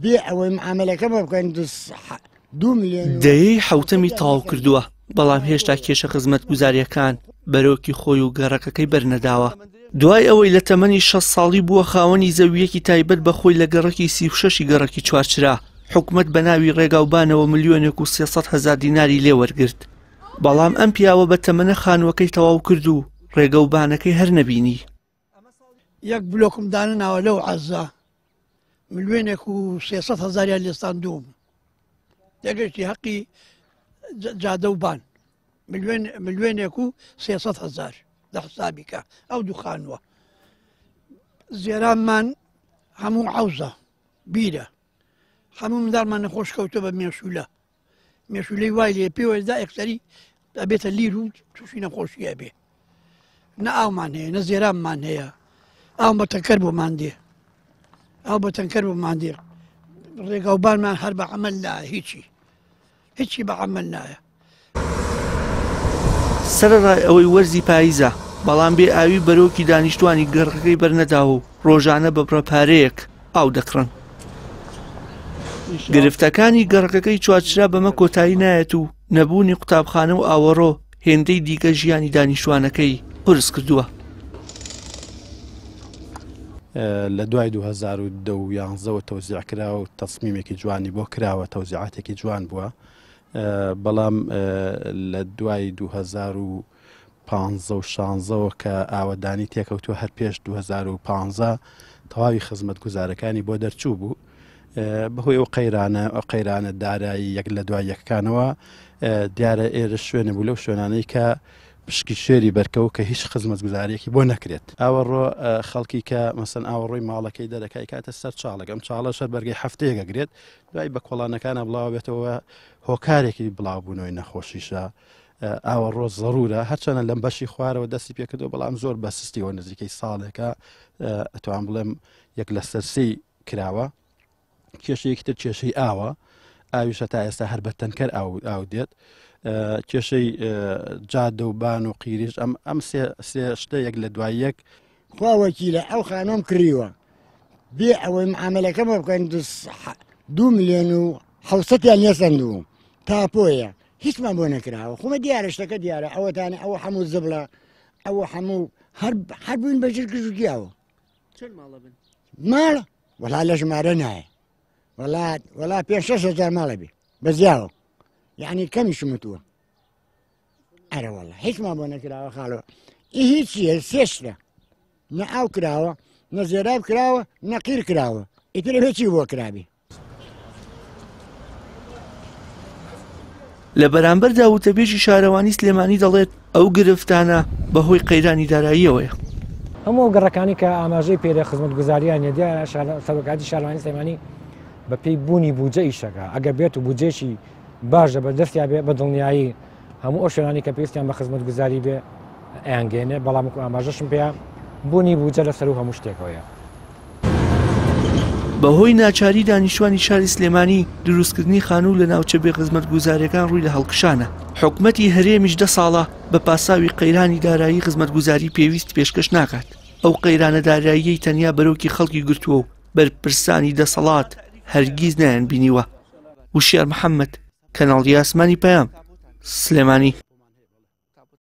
بێ ئەوەی معامەلەکە بۆ بکەن 2 ملیۆن. دەیەی حەوتەمی تەواو کردووە، بەڵام هێشتا کێشە خزمەتگوزارییەکان بەرۆکی خۆی و گەڕەکەکەی بەرنەداوە. دوای ئەوەی لە تەمەنی 60 ساڵی بووە خاوەنی زەوییەکی تایبەت بە خۆی لە گەڕەکی 36 ی گەڕەکی چوارچرا، حکومەت بە ناوی ڕێگاوبانەوە ملیۆنێک و 300 هەزار دیناری لێ وەرگرت. بەڵام ئەم پیاوە بە تەمەنە خانووەکەی تەواو کرد و ڕێگەوبانەکەی هەر نەبینی. یەک بلۆکم دانەناوە لەو عەزە ملیۆنێک و 300 هەزاریان لێستاندووم دەگەشتی هەقی جادە و بان ملیۆن ملیۆنێک و 300 هەزار لە حسابیکە ئەو دووخانووە زێرانمان هەموو عەوزە بیرە هەموو منداڵمان نەخۆش کەوتە بە مێشولە مێشولەی وای لێ پێوەدا ئەکسەری ئەبێتە لیر و تووشی نەخۆشی ئەبێ نە ئاومان هەیە نە زێرانمان هەیە ئاو بە تەنکەر بۆمان دێ ئاو بە تەنکەر بۆمان دێ ڕێگاوبانمان هەر بە عمل لا هیچی هیچی بە عمل نایە. سەرەڕای ئەوەی وەرزی پاییزە، بەڵام بێ ئاوی بەرۆکی دانیشتوانی گەڕەکەکەی بەرنەداوە و ڕۆژانە بە بڕە پارەیەک ئاو دەکڕن. گرفتەکانی گەڕەکەکەی چوارچرا بەمە کۆتایی نایەت و نەبوونی قوتابخانە و ئاوەڕۆ هێندەی دیکە ژیانی دانیشتوانەکەی قورس کردووە. لە دوای 2010 و یانزەوە تەوزیع کرا و تەسمیمێکی جوانی بۆ کراوە، تەوزیعاتێکی جوان بووە، بەڵام لە دوای 2015 و شانزەوە کە ئاوەدانی تێکەوتووە، هەر پێش 2015 تەواوی خزمەتگوزارەکانی بۆ دەرچوو بوو. بەهۆی ئەو قەیرانە ئەو قەیرانە دارایی یەک لە دوای یەکەکانەوە دیارە ئێرە شوێنە بوو لەو شوێنانەی کە پشکی شێری بەرکەوت کە هیچ خزمەتگوزاریەکی بۆ نەکرێت. ئاوەڕۆ خەڵکی کە مەسەن ئاوەڕۆی ماڵەکەی دەرەکای کاتە سەر چاڵێک، ئەم چاڵە شەر بەرگەی هەفتەیەک ئەگرێت، دوای بە کۆڵانەکانە بڵاو بێتەوە، هۆکارێکی بڵاوبوونەوەی نەخۆشیشە. ئاوەڕۆ زەرورە، هەرچەنە لەم بەشی خوارەوە دەستی پێکردەوە، بەڵام زۆر بەسستیەوە نزیکەی ساڵێکە ئەتوان بڵێم یەک لەسەر سێی کراوە. کێشەیەکی تر کێشەی ئاوە، ئاویشە تا ئێستا هەر بە تەنکەر ئاو ئاو دێت. کێشەی جادە و بان و قیریش، ئەم ئەم سێ شتە یەک لە دوای یەک. خوا وەکیلە ئەو خانووم کڕیوە بێ ئەوەی معامەلەکە بۆ بکەن 2 ملیۆن و حوسەتیان لێسەندووم تاپۆیە هیچمان بۆ نەکراوە. خۆمە دیارە شتەکە دیارە، ئەوەتانە ئەوە هەموو زبڵە، ئەوە هەموو هەر هەر بووین بە ژیر گژ و گیاوە. چەند ماڵە بن؟ ماڵ وەڵا لە ژمارە نایە، وەڵا وەڵا پێ 6 هەزار ماڵە بێ بەزیاوە، یعنی کەمیشم وتووە. ئەرە وەڵا هیچمان بۆ نەکراوە خاڵەوە، ئی هیچیە سێ شتە، نە ئاو کراوە، نە زێراب کراوە، نە قیر کراوە، ئیتر ئەبێ چی بۆ کرابێ؟ لە بەرامبەردا وتەبێژی شارەوانی سلێمانی دەڵێت ئەو گرفتانە بەهۆی قەیرانی داراییەوەیە. هەموو ئەو گەڕەکانی کە ئاماژەی پێدە خزمەتگوزاریان نیە، دیارە سەرۆکایەتی شارەوانی سلێمانی بە پێی بوونی بودجە ئیشەکە، ئەگەر بێت و بودجەیەکی باش لە بەردەستیا بێ بە دڵنیایی هەموو ئەو شوێنانی کە پێویستیان بە خزمەتگوزاری بێ ئەیانگەێنێ، بەڵام وەکو ئاماژەشم پێیا بوونی بودجە لە سەروو هەموو شتێکەوەیە. بەهۆی ناچاری دانیشتوانی شاری سلێمانی دروستکردنی خانوو لە ناوچە بێ خزمەتگوزاریەکان ڕووی لە هەڵکشانە، حکومەتی هەرێمیش 10 ساڵە بە پاساوی قەیرانی دارایی خزمەتگوزاری پێویست پێشکەش ناکات. ئەو قەیرانە داراییەی تەنیا بەرۆکی خەڵکی گرتووە و بەرپرسانی دەسەڵات هەرگیز نایانبینیوە. وشیار محەممەد، کەناڵی ئاسمانی پەیام، سلێمانی.